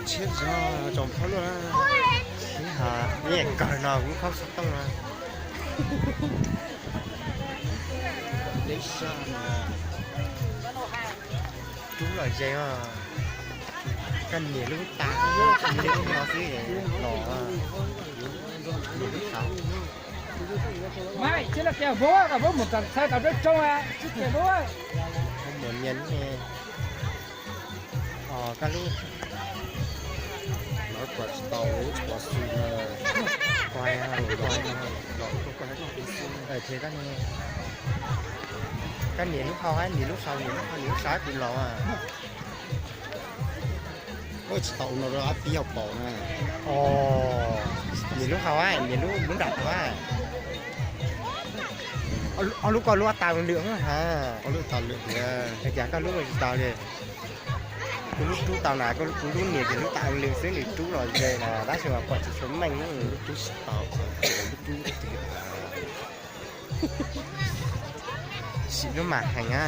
Tshiab zog tsoom phob luaj na. Ib ha nyiam kawg no kuv phob xov tooj na. Rub los ze os. Koj niam lub tas lub no xwb los. Niam lub tas. Mas tsis los tias vos, vos mus txog txhais tau rau tsoo a, tsis tias vos. Mus niam ne. Os, koj lub. Lov kom tsis tau, lov xwb na. Koj, koj niam lub hau, niam lub sau, niam lub hau, niam lub sau kuv los. Tsis tau no rau ab pib yog paum na. Niam lub hau, niam lub, lub nram hau. Ob lub koj lub tau lwm ha. Ob lub tau lwm tiag. Cas koj lub tsis tau li. Kuv lub rub tau na, kuv lub niam ces lub tau lwm xwb, nws rub los ze na, tab sis mas pom tsis tshua meej. Lub rub tsis tau, lub rub tiag. Sim lub mas heev a.